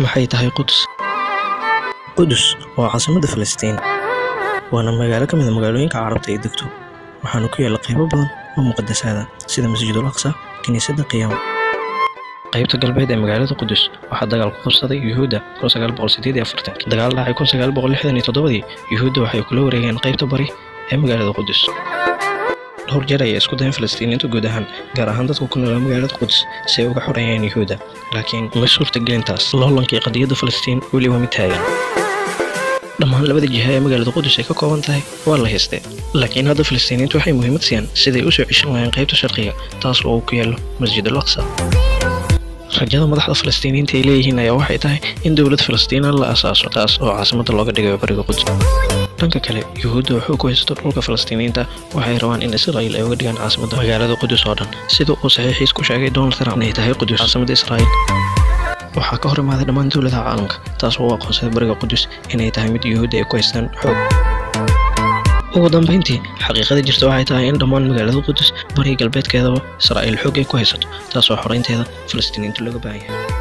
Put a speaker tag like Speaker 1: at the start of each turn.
Speaker 1: Maxay tahay Qudus? Qudus waa caasimadda Falastiin, waana magaalo ka mid a magaalooyinka Carabta ay degto, waxaana ku yaalla qaybo badan oo muqadasaada sida Masjidul Aqsa, Kiniisadda Qiyaama. Qaybta galbeed ee magaalada Qudus waxaa dagaal ku qabsaday Yuhuudda 1948. Dagaal dhacay 1967dii, Yuhuudda waxay kula wareegeen qaybta bari ee magaalada Qudus. Dhowr jeer ayay isku dayeen Falastiiniyiintu guud ahaan, gaar ahaan dadka ku noolaa magaalada Qudus, si ay uga xoreeyaan Yuhuudda, laakiin ma suurtagelintaas. Loolankii qadiyadda Falastiin weli waa mid taagan. Dhammaan labada jiha ee magaalada Qudus ay ka kooban tahay waa la haystay, laakiin hadda Falastiiniyiintu waxay muhiimad siiyaan siday u soo ceshan lahayn qaybta sharqiga, taas oo uu ku yaallo Masjid al Aqsa. Rajada madaxda Falastiiniyiinta ay leeyihiin ayaa waxay tahay in dowlad Falastiina la asaaso, taas oo caasimadda looga dhigayo bariga Qudus. Dhanka kale, Yuhuudda waxuu ku haysato dhulka Falastiiniyiinta waxay rabaan in Israa'iil ay uga dhigaan caasimadda magaalada Qudus oo dhan, sida uu saxiixiis ku sheegay Donald Trump inay tahay Qudus caasimadda Israa'iil. Waxaa ka hor imaaday dhammaan dowladaha caalamka, taas oo u aqoonsaday bariga Qudus inay tahay mid Yuhuudda ay ku haystaan xoog. Ugu dambeyntii, xaqiiqada jirta waxay tahay in dhammaan magaalada Qudus bariga galbeedkeedaba Israa'iil xoog ay ku haysato, taas oo xoreynteeda Falastiiniyiinta looga baahan yahay.